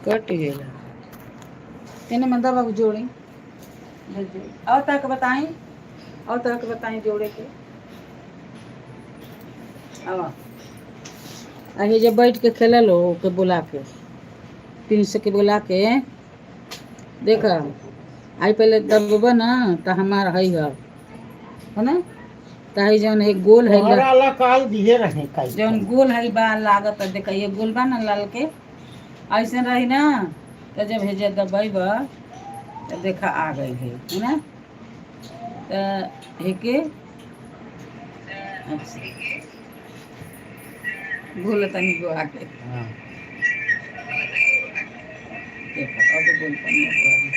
कट गेल। एने में दबा के जोड़ी और तक बताई, और तक बताई जोड़े के। आवा अरे जब बैठ के खेलल हो के बुला के 300 के बुला के देख आई पहले दबबा ना तो हमार हई है ना, त हई जौन है गोल है तोहरा ला काल दिए रहे काई जौन गोल है बा लागत है, देखा ये गोल बा ना लाल के ऐसे रही ना, तो जब हेजे दबैब तो देखा आ गई है ना, तो हेके अच्छा बोल तनी गो आके। हाँ। देखो अब बोल तनी गो आके।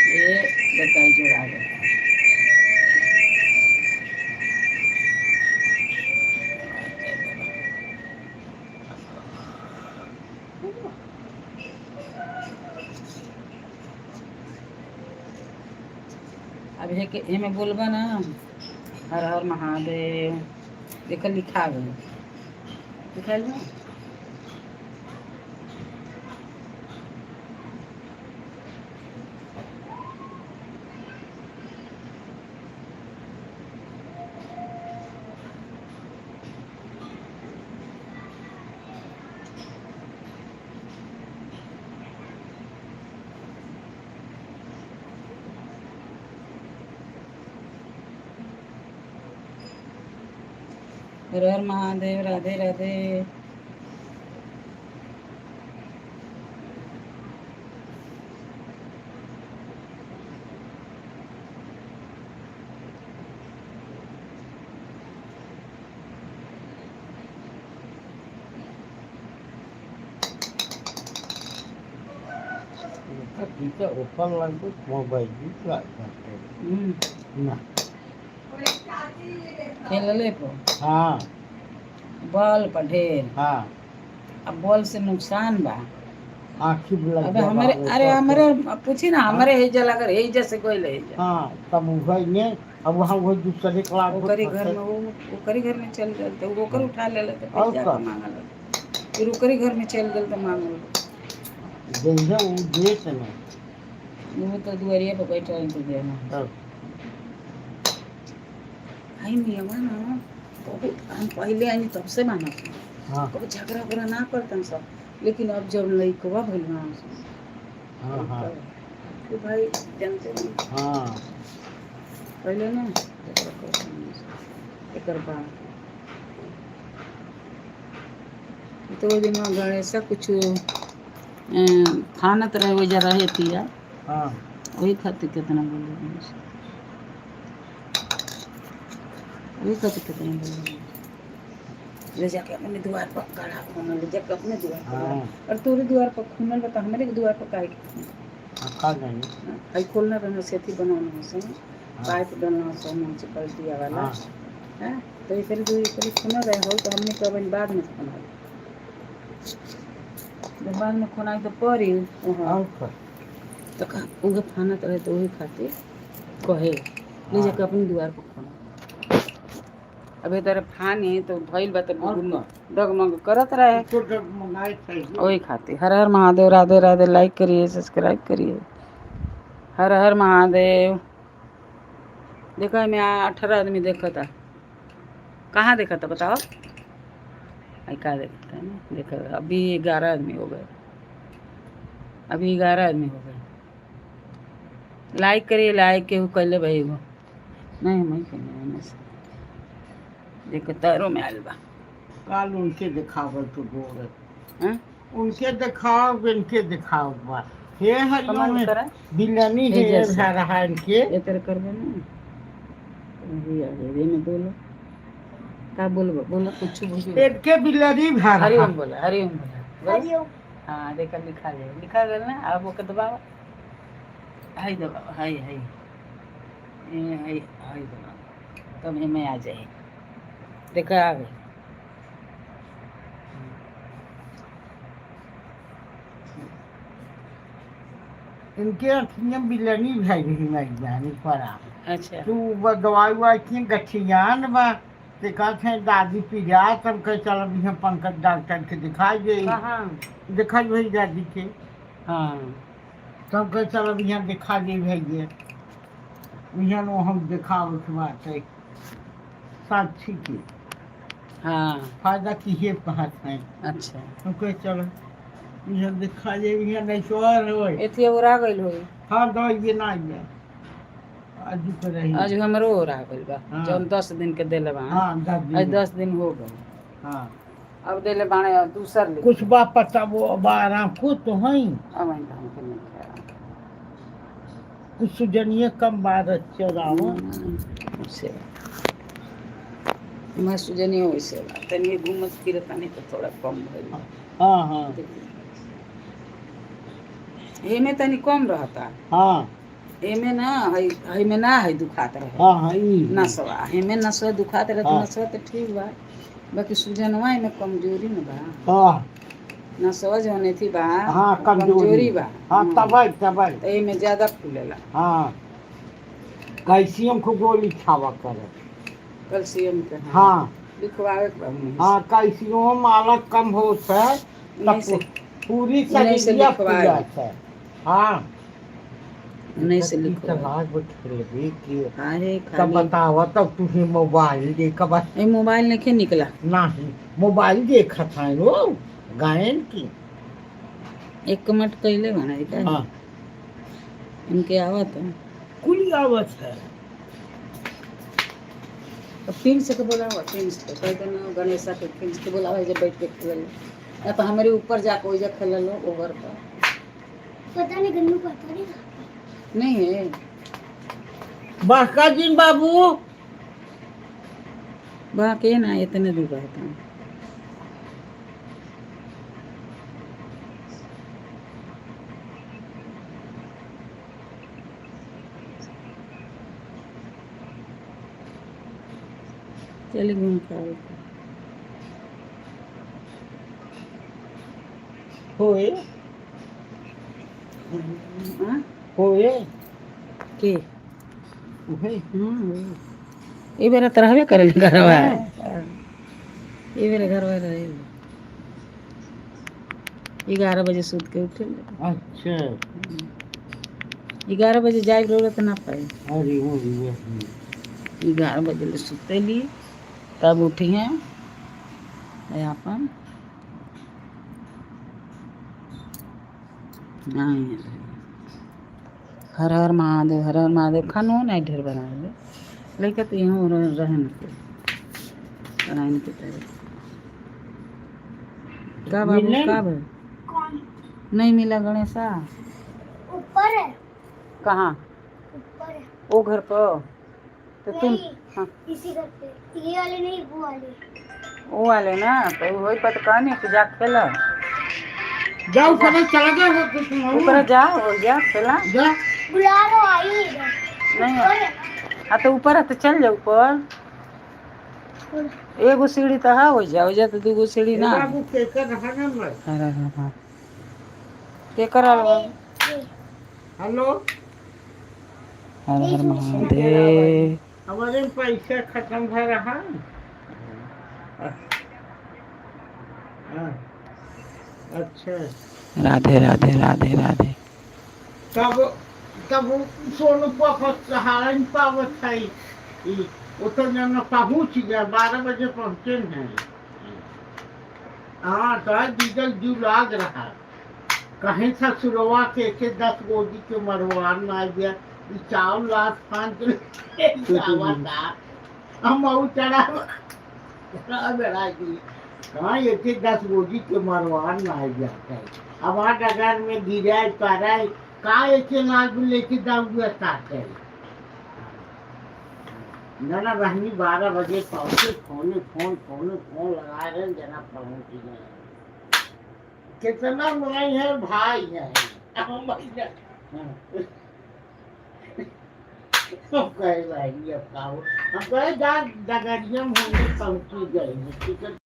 ये बताई जो आ गई। अब हे के एमे बोलबा ना हर हर महादेव, देख लिखा गई, लिखाइल बा? हर हर महादेव, राधे राधे। ठीक है, ऊपर लग मोबाइल भी करते ना। खेलले पर हाँ। बॉल पर ढेर। हाँ। अब बॉल से नुकसान बा। आँखी में लग अबे जावा हमारे वो अरे तो। हमारे पूछी ना हमारे हेजा लगल हेजा से कोई ले हेजा। हाँ, तब वही ने अब वहाँ वो दूसरे क्लास में ओकरी घर फंसे। में वो ओकरी घर में चल गए तो ओकर उठा ले तो फिर और जाके का? मांगल, फिर ओकरी घर में चल गए तो मांगल। जइहे वो देत नहीं। वो तो दुआरिया पर बैठा है तो देना। तब आई नियमा ना बहुत हम पहले आई तब से मानत। हाँ। कभी झगड़ा उगड़ा ना करतन सब, लेकिन अब जब लइकवा भइल ना हाँ हाँ तो भाई जानते नहीं। हाँ। पहले ना झगड़ा करतन सब। एकर बाद तो वो दिन गणेशा कुछ खानत रहे वजह रहे तिया। हाँ। वही खातिर कितना बोले, वही खातिर कितना बोले, ले जाके अपने द्वार पर गाढ़ा खूनल, ले जाके अपने द्वार पर। हाँ। और तोरे द्वार पर खूनल बता, हमारे द्वार पर काहे के खूनल? हाँ, खा जाएंगे। आई खोलना रहना से अथी बनाना से पाइप डालना से म्यूनसिपलिटी वाला। हाँ। हैं तो ये फिर जो ये खूनल रहे हो तो हमने कब बाद में खूनल, जब बाद में खुनाई तो पड़ी वहाँ। और का? तो का उहे फानत रहे तो वही खातिर कहे ले जाके अपने द्वार पर खुना। अबे तेरे फानी तो भइल बा तो और का? डगमग करत रहे। तो डगमगाए चाहिए। वही खातिर हर हर महादेव, राधे राधे। लाइक करिए, सब्सक्राइब करिए। हर हर महादेव। देखो में 18 आदमी देखता, कहाँ देखता बताओ? आई का देखता है ना, देखो अभी 11 आदमी हो गए, अभी 11 आदमी हो गए। लाइक करिए, लाइक के कैले भाई वो नहीं मैं कहने से देखो तारों में आयल बा। काल उनके दिखावल तो गोरे हाँ? उनके दिखाओ, इनके दिखाओ बा हे हरिओम। कमांड करा। बिलनी हे हे जैसे। भा रहा इनके। ये तेरे करबे ना अभी आ गए में बोलो का बोलबो, बोलो कुछ बोलो। इनके बिलनी भा रहा। हरिओम बोला, हरिओम बोला, हरिओम। हाँ देखा लिखा गया, लिखा गया ना। अब ओके दबाओ, हाई दबाओ, हाई हाई ए हाई हाई दबाओ, तब हमें आ जाए। देखा आ गए। इनके अखियां बिलनी भाई रही मैं जानी पड़ा। अच्छा। तू दवाई why की गठियान बा। ते कहते हैं दादी पिजा तब कहे चल अभी हम पंकज डॉक्टर के दिखाई दे। कहाँ? दिखाई भाई दादी के। हाँ। तब कहे चल अभी हम दिखा दे भैया, यहाँ वो हम दिखाओ के बात है साक्षी के। हाँ। फायदा की है कहत है। अच्छा। हम कहे चलो यहाँ दिखा दे, यहाँ नहीं सोर हो। एथी ओरा गइल होई। हाँ दवाई ये ना आई आज तो रही। आज हमरो ओरा गइल बा। हाँ। जौन 10 दिन के देले बा। हाँ 10 दिन। आज 10 दिन हो गए। हाँ। अब देले बाणे अब दूसर ले। कुछ बा पता वो बा आराम को तो है। अब आई हमके नहीं खाया। कुछ सुजनिए कम बार अच्छे राव। से मैं सुजनी वैसे बा तनी घूमत फिरत नहीं तो थोड़ा कम भइल। हाँ हाँ। एमे तनी कम रहता। हाँ। एमे ना है, है में ना है दुखात रहे। हाँ हाँ ई नसवा एमे नसवा दुखात रहे तो हाँ। नसवा तो ठीक बा, बाकी सुजनवा एमे कमजोरी न बा। हाँ। नसवा जौन एथी बा। हाँ कमजोरी बा। हाँ तबाई तबाई। तो एमे ज्यादा फूलेला। हाँ कैल्शियम को गोली खावा करे। कैल्शियम के। हाँ। लिखवावे के बा उन्हीं से। हाँ कैल्शियम अलग कम होत है उन्हीं तब से पूरी उन्हीं से शरीर लिखवाए। फूलत है। हाँ उन्हीं से लिखवाए। की अरे तब खाली बतावा तब तुझे मोबाइल देखा बस। ए मोबाइल नहीं निकला। नहीं मोबाइल देखा था वो गायन की। एक मिनट कैले बना का। हाँ। इनके आवत है। कुल आवत है। तो प्रिंस के बोलावा, प्रिंस के कह देना गणेशा के प्रिंस के बोलावा जब बैठ के खेल या तो हमारे ऊपर जाके ओइजा खेल लो ओवर पर। पता नहीं गन्नू पता नहीं। नहीं है। बाका जिन बाबू बाकी ना इतने दूर रहता है। चलिए घूम के आओ। होए। हाँ? होए। के उहे। ए बेरा त रहबे करेल घरवा, ए बेरा घरवा रहे। 11 बजे सुत के उठे। अच्छा। 11 बजे जाए रहो तो ना पाए। अरे वो भी वो। 11 बजे ले सुतेली तब उठी हैं यहाँ पर नहीं। हर हर महादेव, हर हर महादेव। खानो नहीं ढेर बना ले लेके तो यहाँ रहन के बनाइन के तरह का बाबू मिले? का भाई कौन नहीं मिला गणेशा? ऊपर है। कहाँ? ऊपर है। वो घर पर तो तुम नहीं। हाँ। इसी घर पे, ये वाले नहीं वो वाले। वो वाले ना तो वही पर तो कहनी कि जा खेला। जाओ करो चला गया हो तो तुम ऊपर जा हो जा खेला। जा बुला लो आई इधर। नहीं। ऊपर है। हाँ तो ऊपर है तो चल जाओ ऊपर। एगो सीढ़ी तो है हो जा, हो जा तो दूगो सीढ़ी ना। बाबू केकर रहा नंबर। हर हर हर के करल बा? ये हेलो। हर हर महादेव। हमारे में पैसा खत्म हो रहा। हाँ, अच्छा। राधे राधे राधे राधे। तब तब सोनू पापा सहारा नहीं पावत है। वो तो जब पहुँच गया 12 बजे पहुँचे हैं। हाँ तो डीजल जू लाग रहा कहीं ससुरवा के के 10 गोदी के मरवान ना गया। ई चावल लात फान के था हम और चढ़ा चढ़ा बेड़ा जी कहाँ एक एक 10 गोदी के मरवान ना जाता है। अब आ डगर में गिरा पारा का एक लाख लेके दाऊ ताते जना बहनी 12 बजे पहुँचे। फोन फोन फोन फोन लगा रहे जना पहुँच गए। कितना भाई है भाई है हम कहे भाई अब का हम कहे जा डगरिया में होंगे पहुँची गए टिकट।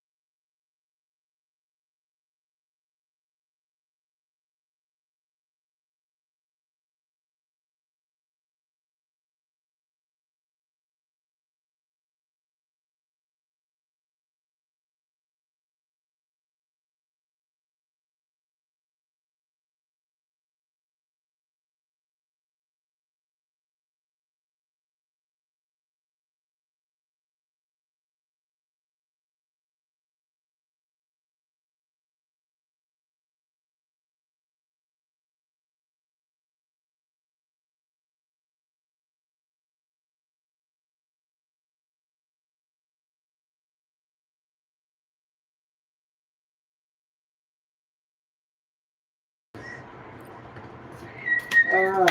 हाँ।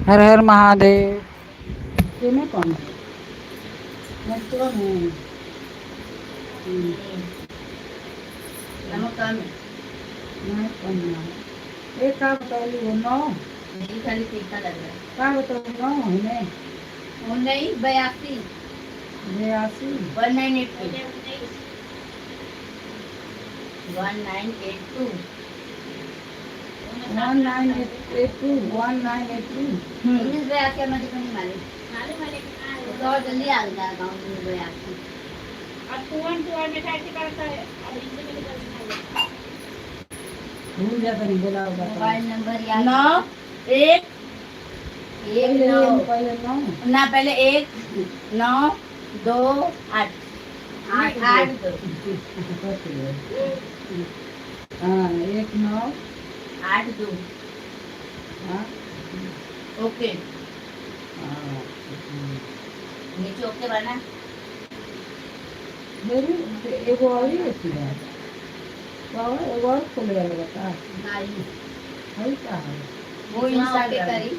हर हर महादेव। केने कौन है? नेटवा में। नमक कम है। नहीं कम ना। ए का बतौली हो नौ? नहीं, खाली तीखा लग रहा है। का बतौली नौ हमें? 1982। 82। 1982। 1982। 1982, 1982। 1982 हमारे को नहीं मालूम, तो और जल्दी आ गया गाँव 1982। भूल जाता नहीं बोला बताओ। मोबाइल नंबर याद। 9 1 एक पहले नौ पहले नौ। ना, पहले 1 9 2 8। 8 8 2। हाँ, 1 9 8 2। हाँ। ओके। हाँ। नीचे ओके बना। मेरी एगो और ही होती है तो और एगो और खोले वाला बता। नहीं। है का है? वो इंस्टा पे इंस्टाग्राम। करी।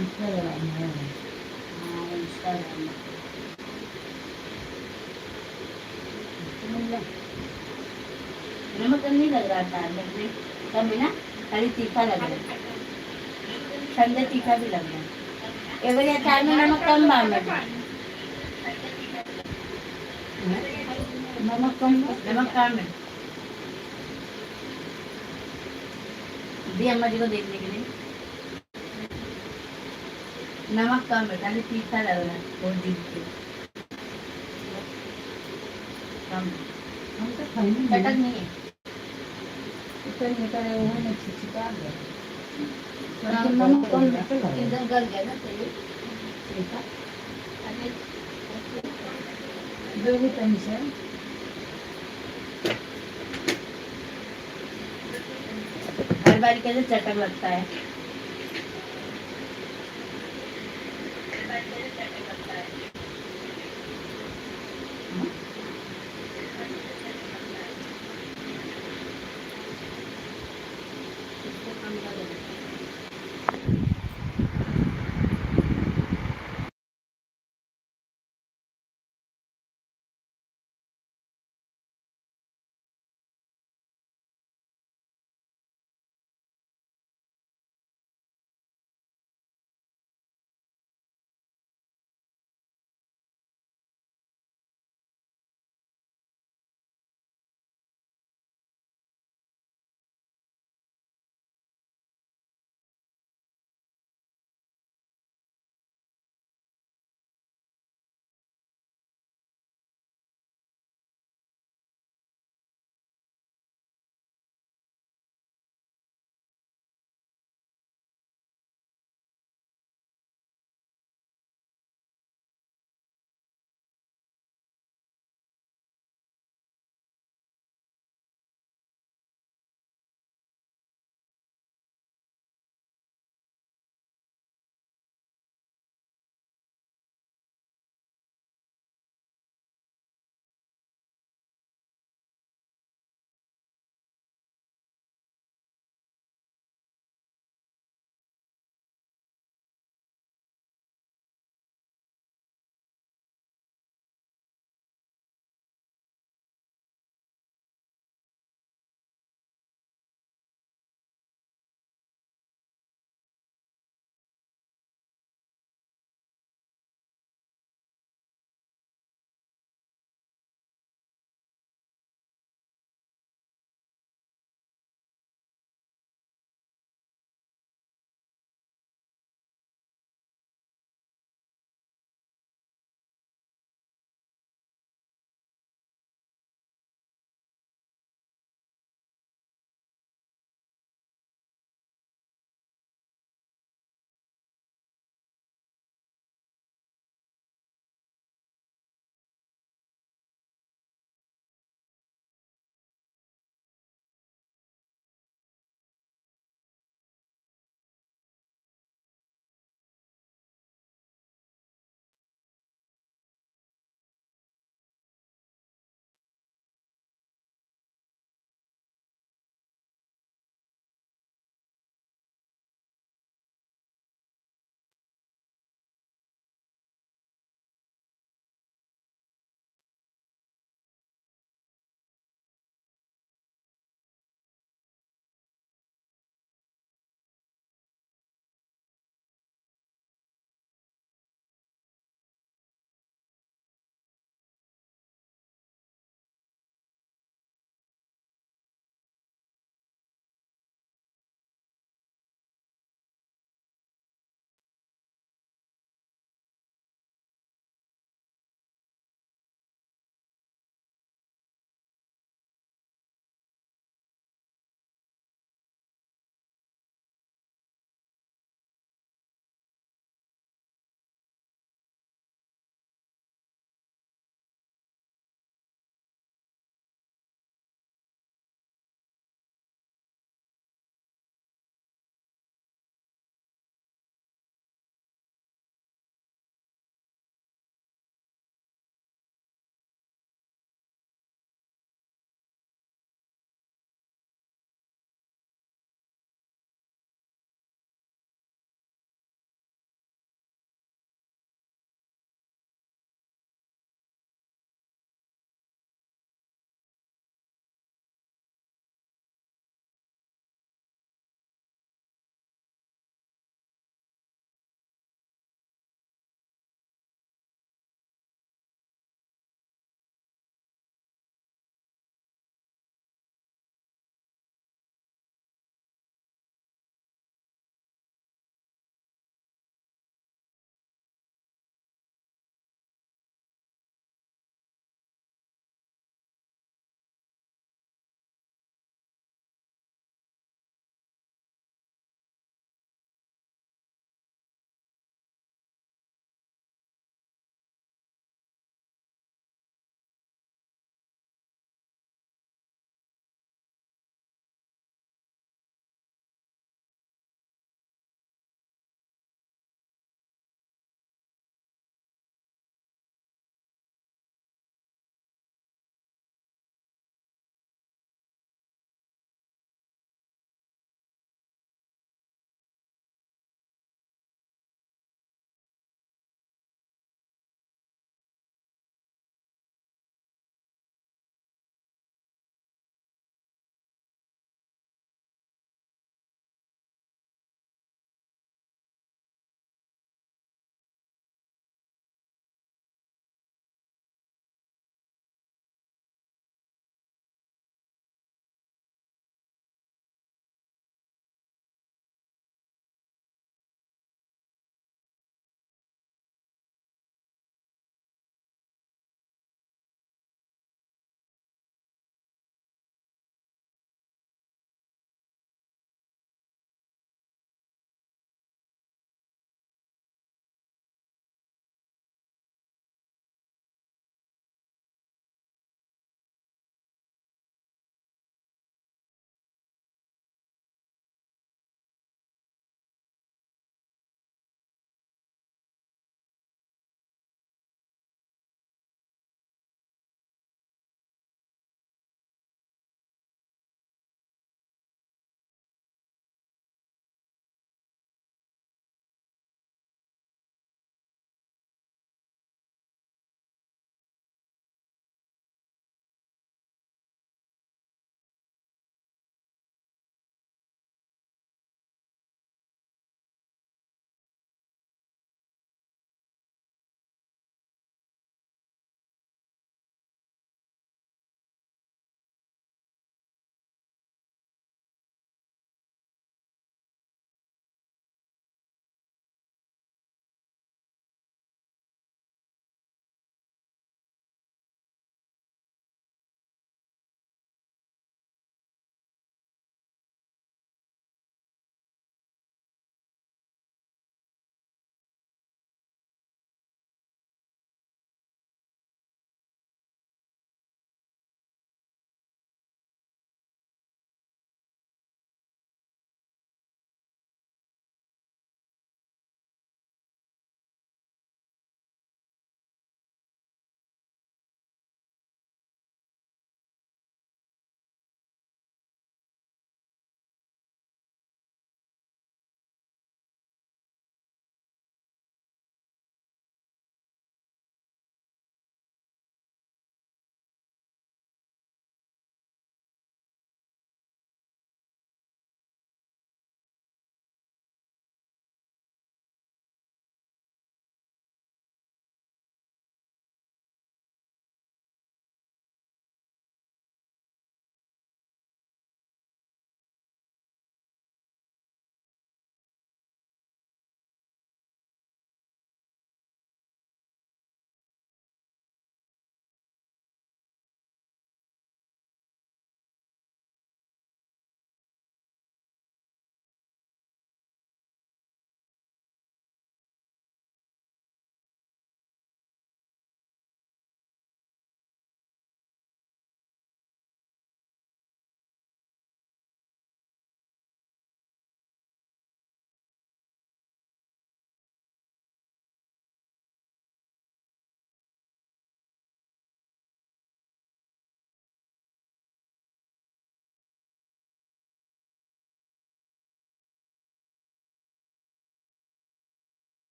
इंस्टाग्राम है। हाँ, इंस्टाग्राम। नमक कम नहीं लग रहा था में, कम है ना, खाली तीखा लग रहा है। ठंडा तीखा भी लग रहा है। एक बार अचार में नमक कम बा में। नमक कम बा? नमक कम है। दी अम्मा जी को देखने के लिए। नमक कम है, खाली तीखा लग रहा है बहुत जीभ के कम। हम तो खाई नहीं। चटक नहीं है। इतना निकल वो में छिछका गया, लेकिन नमक कम निकल रहा है। एकदम गल गया ना तेल तीखा। जो भी तनी से। हर बार कैसे चटक लगता है।